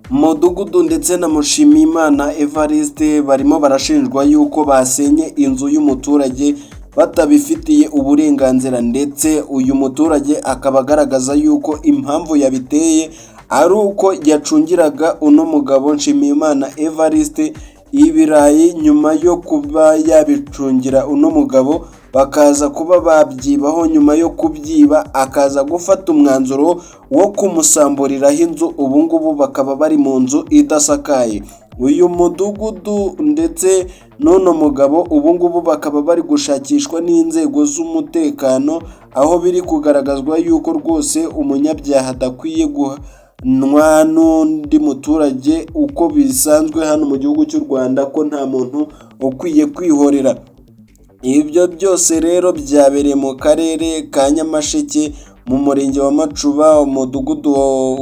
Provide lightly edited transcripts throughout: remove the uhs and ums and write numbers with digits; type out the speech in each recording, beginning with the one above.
Mudugudu ndetse na Mushimiyimana Evariste barimo barashinjwa yuko basenye inzu y'umuturage batabifitiye uburenganzira, ndetse uyu muturage akaba agaragaza yuko impamvu yabiteye ari uko yacungiraga uno mugabo Nshimiyimana Evariste ibirayi, nyuma yo kuba yabicungira uno mugabo bakaza kuba babyibaho. Nyuma yo kubyiba akaza gufata umwanzuro wo kumusamburiraho inzu, ubu ngubu bakaba bari mu nzu idasakaye. Uyu mudugudu ndetse n'uno mugabo ubu ngubu bakaba bari gushakishwa n'inzego z'umutekano, aho biri kugaragazwa yuko rwose umunyabyaha adakwiye guhanwa n'undi muturage uko bisanzwe hano mu gihugu cy'u Rwanda, ko nta muntu ukwiye kwihorera. Ibyo byose rero byabereye mu karere ka Nyamasheke, mu murenge wa Macuba, umudugudu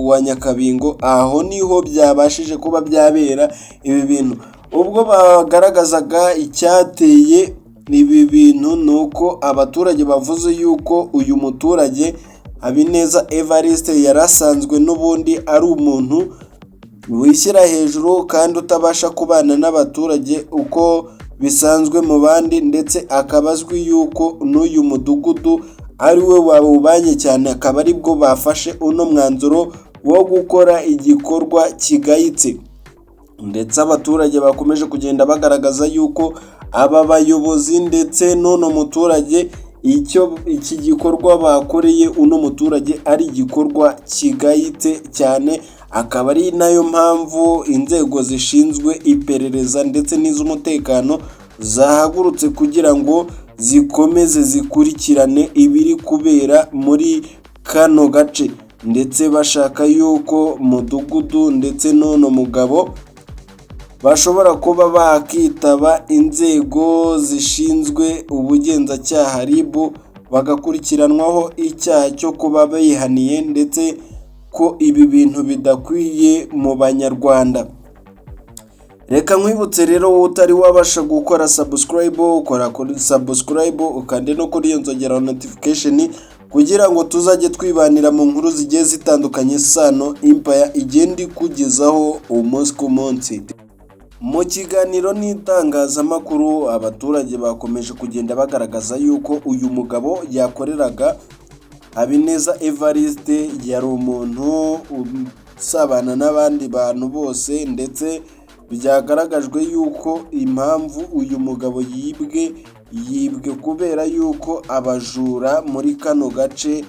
wa Nyakabingo. Aho niho byabashije kuba byabera ibi bintu. Ubwo bagaragazaga icyateye ibi bintu, ni uko abaturage bavuze yuko uyu muturage Habineza Evariste yari asanzwe n'ubundi ari umuntu wishyira hejuru kandi utabasha kubana n'abaturage uko bisanzwe mu bandi, ndetse akaba azwi yuko n'uyu mudugudu ari we wawubanye cyane, akaba aribwo bafashe uno mwanzuro wo gukora igikorwa kigayitse. Ndetse abaturage bakomeje kugenda bagaragaza yuko aba bayobozi ndetse n'uno muturage, icyo iki gikorwa bakoreye uno muturage ari igikorwa kigayitse cyane, akaba ari nayo mpamvu inzego zishinzwe iperereza ndetse n'iz'umutekano zahagurutse kugira ngo zikomeze zikurikirane ibiri kubera muri kano gace, ndetse bashaka yuko mudugudu ndetse n'uno mugabo bashobora kuba bakitaba inzego zishinzwe ubugenzacyaha RIB, bagakurikiranwaho icyaha cyo kuba bihaniye, ndetse ko ibi bintu bidakwiye mu Banyarwanda. Reka nkwibutse rero, wowe utari wabasha gukora subscribe, ukora kuri subscribe, ukande no kuri iyo nzogera notification, kugira ngo tuzajye twibanira mu nkuru zigiye zitandukanye Sano Empire igenda ikugezaho umunsi ku munsi. Mu kiganiro n'itangazamakuru, abaturage bakomeje kugenda bagaragaza yuko uyu mugabo yakoreraga Habineza Evariste yari umuntu usabana n'abandi bantu bose, ndetse byagaragajwe yuko impamvu uyu mugabo yibwe, yibwe kubera yuko abajura muri kano gace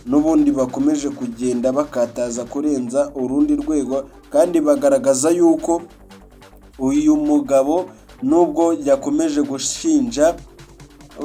n'ubundi bakomeje kugenda bakataza kurenza urundi rwego, kandi bagaragaza yuko uyu mugabo nubwo yakomeje gushinja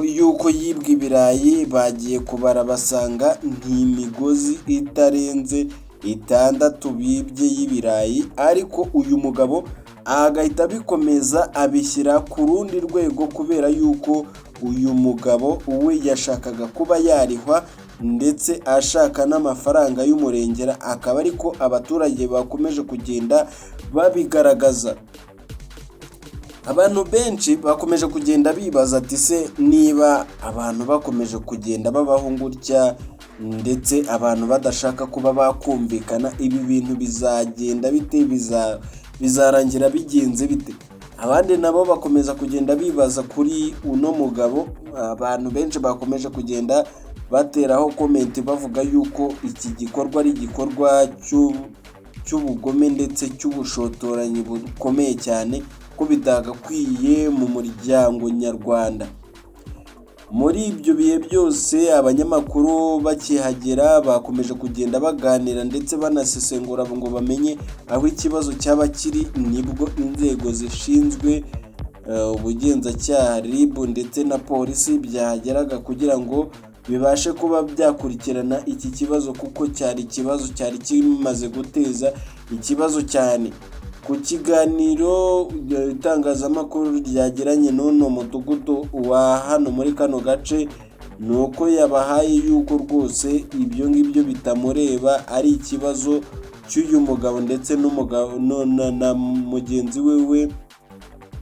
yuko yibwe ibirayi, bagiye kubara basanga n'imigozi itarenze 6 bibye y'ibirayi, ariko uyu mugabo agahita abikomeza abishyira ku rundi rwego, kubera yuko uyu mugabo we yashakaga kuba yarihwa ndetse ashaka n'amafaranga y'umurengera, akaba ariko abaturage bakomeje kugenda babigaragaza. Abantu benshi bakomeje kugenda bibaza ati: "Se niba abantu bakomeje kugenda babaho gutya, ndetse abantu badashaka kuba bakumvikana, ibi bintu bizagenda bite? Bizarangira bigenze bite?" Abandi nabo bakomeza kugenda bibaza kuri uno mugabo. Abantu benshi bakomeje kugenda bateraho comment bavuga yuko iki gikorwa ari igikorwa cy'ubugome ndetse cy'ubushotoranyi bukomeye cyane, ko bitagakwiye mu muryango nyarwanda. Muri ibyo bihe byose, abanyamakuru bakihagera bakomeje kugenda baganira ndetse banasesengura ngo bamenye aho ikibazo cyaba kiri. Nibwo inzego zishinzwe ubugenzacyaha RIB ndetse na polisi byahageraga kugira ngo bibashe kuba byakurikirana iki kibazo, kuko cyari ikibazo cyari kimaze guteza ikibazo cyane. Ku kiganiro itangazamakuru ryagiranye n'uno mudugudu wa hano muri kano gace, ni uko yabahaye yuko rwose ibyo ngibyo bitamureba, ari ikibazo cy'uyu mugabo ndetse n'umugabo na mugenzi we,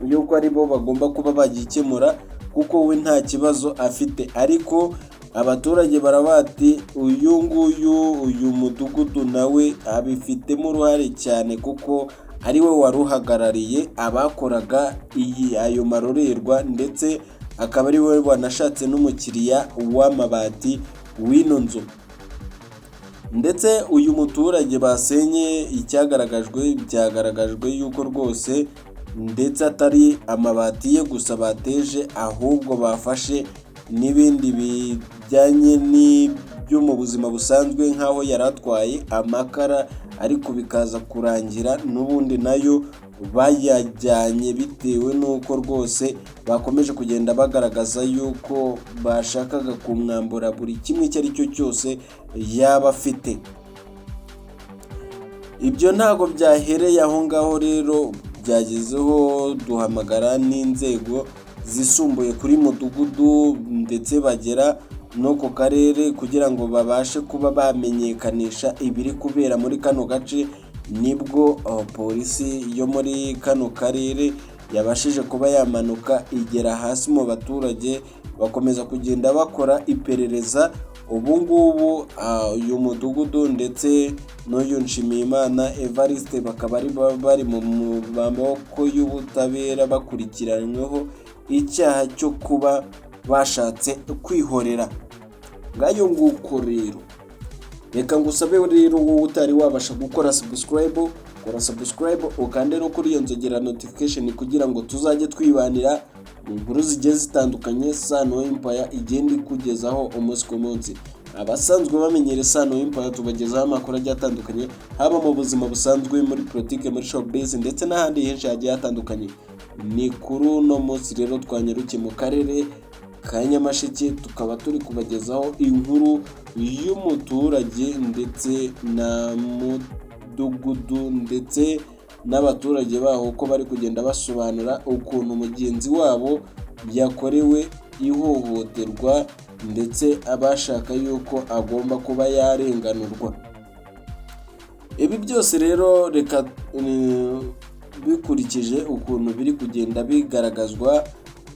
yuko ari bo bagomba kuba bagikemura kuko we nta kibazo afite, ariko Abaturage barabati uyu nguyu, uyu mudugudu nawe abifitemo uruhare cyane, kuko ari we wari uhagarariye abakoraga iyi ayo marorerwa, ndetse akaba ari we wanashatse n'umukiriya w'amabati w'ino nzu. Ndetse uyu muturage basenye, icyagaragajwe, byagaragajwe yuko rwose ndetse atari amabati ye gusa bateje, ahubwo bafashe n'ibindi bijyanye n'ibyo mu buzima busanzwe, nk'aho yari atwaye amakara, ariko bikaza kurangira n'ubundi nayo bayajyanye, bitewe n'uko rwose bakomeje kugenda bagaragaza yuko bashakaga kumwambura buri kimwe icyo ari cyo cyose yaba afite. Ibyo ntabwo byahereye aho ngaho rero, byagezeho duhamagara n'inzego zisumbuye kuri mudugudu, ndetse bagera no ku karere kugira ngo babashe kuba bamenyekanisha ibiri kubera muri kano gace. Nibwo polisi yo muri kano karere yabashije kuba yamanuka igera hasi mu baturage, bakomeza kugenda bakora iperereza. Ubu ngubu uyu mudugudu ndetse n'uyu Nshimiyimana Evariste bakaba bari mu maboko y'ubutabera, bakurikiranyweho icyaha cyo kuba bashatse kwihorera. Ngayo nguko rero, reka ngusabe rero, wowe utari wabasha gukora subscribe, kora subscribe, ukande no kuri iyo nzogera notification, kugira ngo tuzajye twibanira mu nkuru zigiye zitandukanye Sano Empire igenda ikugezaho umunsi ku munsi. Abasanzwe bamenyera Sano Empire, tubagezaho amakuru agiye atandukanye, haba mu buzima busanzwe, muri politike, muri showbiz, ndetse n'ahandi henshi hagiye hatandukanye. Ni kuri uno munsi rero twanyarukiye mu karere ka Nyamasheke, tukaba turi kubagezaho inkuru y'umuturage ndetse na mudugudu ndetse n'abaturage baho, uko bari kugenda basobanura ukuntu mugenzi wabo yakorewe ihohoterwa, ndetse abashaka yuko agomba kuba yarenganurwa. Ibi byose rero, reka bikurikije ukuntu biri kugenda bigaragazwa,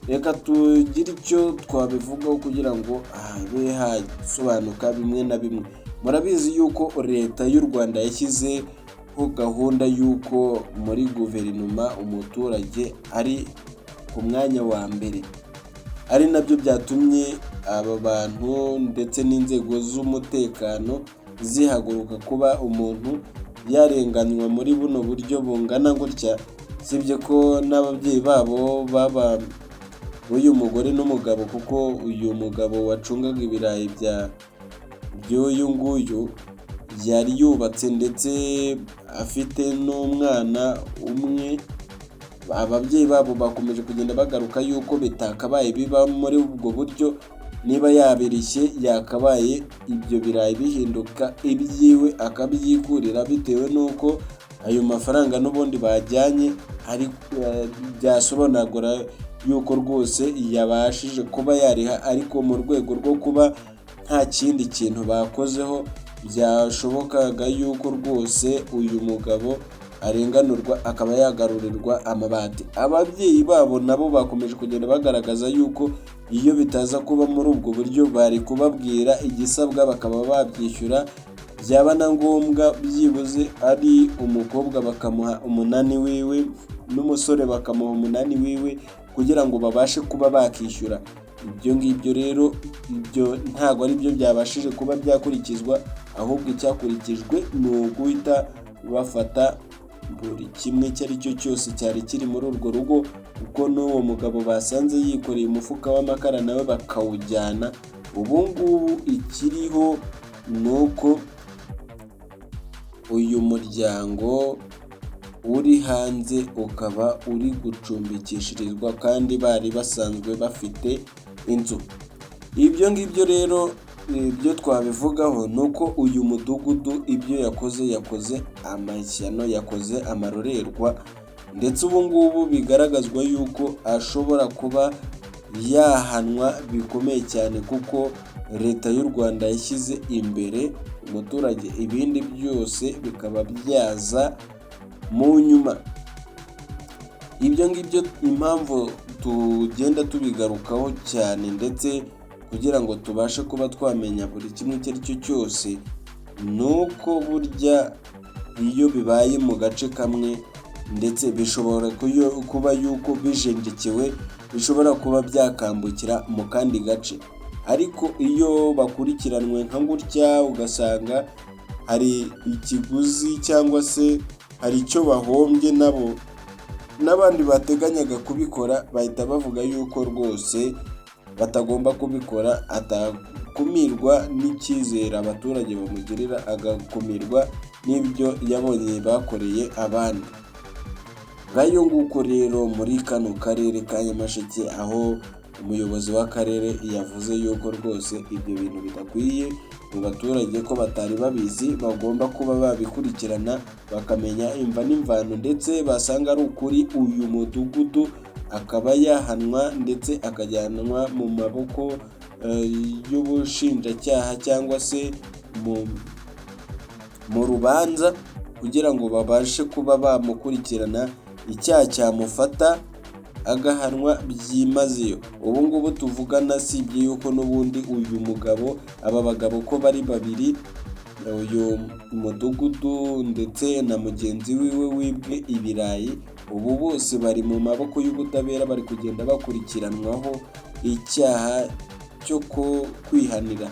reka tugire icyo twabivugaho kugira ngo habe hasobanuka bimwe na bimwe. Murabizi yuko Leta y'u Rwanda yashyizeho gahunda y'uko muri guverinoma umuturage ari ku mwanya wa mbere, ari nabyo byatumye aba bantu ndetse n'inzego z'umutekano zihaguruka kuba umuntu yarenganywa muri buno buryo bungana gutya. Sibye ko n'ababyeyi babo baba b'uyu mugore n'umugabo, kuko uyu mugabo wacungaga ibirayi bya by'uyu nguyu yari yubatse ndetse afite n'umwana umwe. Ababyeyi babo bakomeje kugenda bagaruka yuko bitakabaye biba muri ubwo buryo. Niba yabirishye, yakabaye ibyo birayi bihinduka ibyiwe akabyikurira, bitewe n'uko ayo mafaranga n'ubundi bajyanye ari byasobanura yuko rwose yabashije kuba yariha, ariko mu rwego rwo kuba nta kindi kintu bakozeho, byashobokaga yuko rwose uyu mugabo arenganurwa akaba yagarurirwa amabati. Ababyeyi babo nabo bakomeje kugenda bagaragaza yuko iyo bitaza kuba muri ubwo buryo, bari kubabwira igisabwa bakaba babyishyura, byaba na ngombwa byibuze ari umukobwa bakamuha umunani wiwe, n'umusore bakamuha umunani wiwe, kugira ngo babashe kuba bakishyura. Ibyo ngibyo rero, ibyo ntabwo ari byo byabashije kuba byakurikizwa, ahubwo icyakurikijwe ni uguhita bafata buri kimwe icyo ari cyo cyose cyari kiri muri urwo rugo, kuko n'uwo mugabo basanze yikoreye umufuka w'amakara nawe bakawujyana. Ubu ngubu ikiriho ni uko uyu muryango uri hanze, ukaba uri gucumbikishirizwa kandi bari basanzwe bafite inzu. Ibyo ngibyo rero, ibyo twabivugaho ni uko uyu mudugudu ibyo yakoze, yakoze amashyano, yakoze amarorerwa, ndetse ubu ngubu bigaragazwa yuko ashobora kuba yahanwa bikomeye cyane, kuko Leta y'u Rwanda yashyize imbere umuturage, ibindi byose bikaba byaza mu nyuma. Ibyo ngibyo impamvu tugenda tubigarukaho cyane, ndetse kugira ngo tubashe kuba twasobanukirwa Kugira ngo tubashe kuba twamenya buri kimwe icyo ari cyo cyose, ni uko burya iyo bibaye mu gace kamwe, ndetse bishobora kuba yuko bijenjekewe, bishobora kuba byakambukira mu kandi gace. Ariko iyo bakurikiranwe nka gutya, ugasanga hari ikiguzi cyangwa se hari icyo bahombye, nabo n'abandi bateganyaga kubikora bahita bavuga yuko rwose batagomba kubikora. Atakumirwa n'icyizere abaturage bamugirira, agakumirwa n'ibyo yabonye bakoreye abandi. Ngayo nguko rero muri kano karere ka Nyamasheke, aho umuyobozi w'akarere yavuze yuko rwose ibyo bintu bidakwiye mu baturage, ko batari babizi, bagomba kuba babikurikirana bakamenya imva n'imvano, ndetse basanga ari ukuri uyu mudugudu akaba yahanwa, ndetse akajyanwa mu maboko y'ubushinjacyaha cyangwa se mu rubanza, kugira ngo babashe kuba bamukurikirana, icyaha cyamufata agahanwa byimazeyo. Ubu ngubu tuvugana, sibye yuko n'ubundi uyu mugabo, aba bagabo ko bari babiri, uyu mudugudu ndetse na mugenzi wiwe wibwe ibirayi, ubu bose bari mu maboko y'ubutabera, bari kugenda bakurikiranwaho icyaha cyo kwihanira.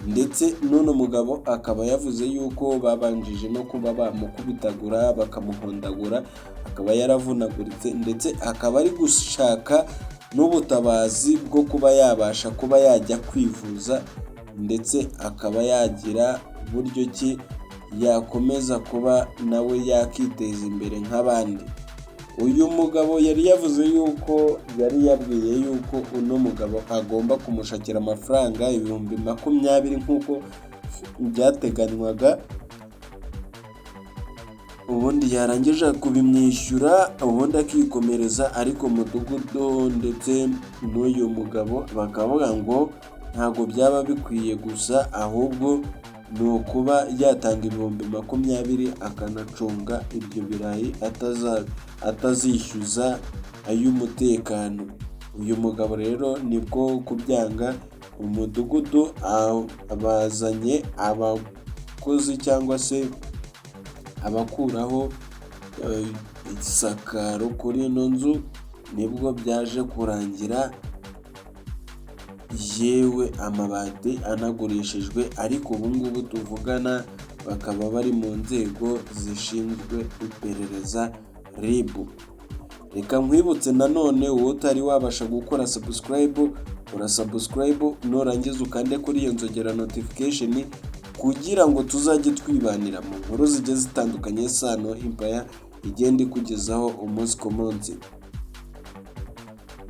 Ndetse n'uno mugabo akaba yavuze yuko babanjije no kuba bamukubitagura, bakamuhondagura, akaba yaravunaguritse, ndetse akaba ari gushaka n'ubutabazi bwo kuba yabasha kuba yajya kwivuza, ndetse akaba yagira buryo ki yakomeza kuba nawe yakiteza imbere nk'abandi. Uyu mugabo yari yavuze yuko yari yabwiye yuko uno mugabo agomba kumushakira amafaranga 20,000 nk'uko byateganywaga, ubundi yarangije kubimwishyura, ubundi akikomereza. Ariko mudugudu ndetse n'uyu mugabo bakavuga ngo ntabwo byaba bikwiye gusa, ahubwo ni ukuba yatanga 20,000 akanacunga ibyo birayi, atazishyuza ay'umutekano. Uyu mugabo rero nibwo kubyanga, umudugudu bazanye abakozi cyangwa se abakuraho isakaro kuri ino nzu, nibwo byaje kurangira yewe amabati anagurishijwe. Ariko ubu ngubu tuvugana bakaba bari mu nzego zishinzwe iperereza, RIB. Reka nkwibutse nanone, wowe utari wabasha gukora subscribe, ura subscribe, nurangiza ukande kuri iyo nzogera, notification, kugira ngo tuzajye twibanira mu nkuru zigiye zitandukanye Sano Empire igenda ikugezaho umunsi ku munsi.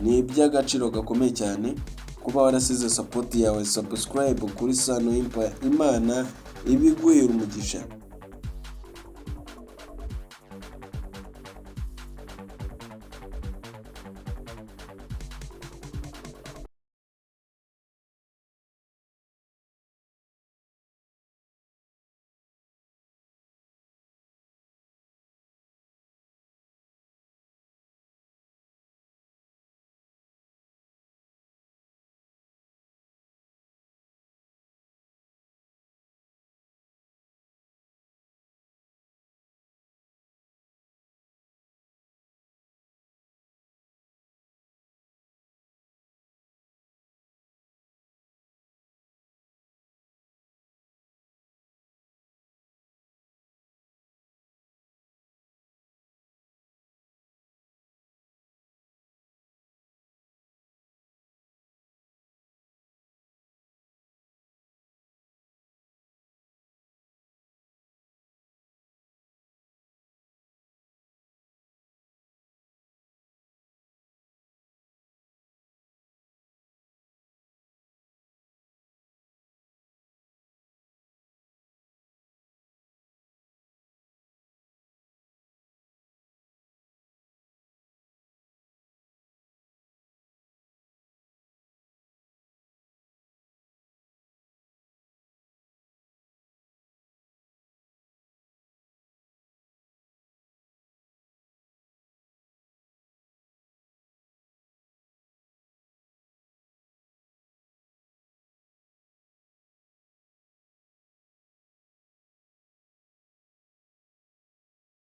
Ni iby'agaciro gakomeye cyane kuba warasize support yawe, subscribe kuri Sano Empire. Imana ibiguhera umugisha.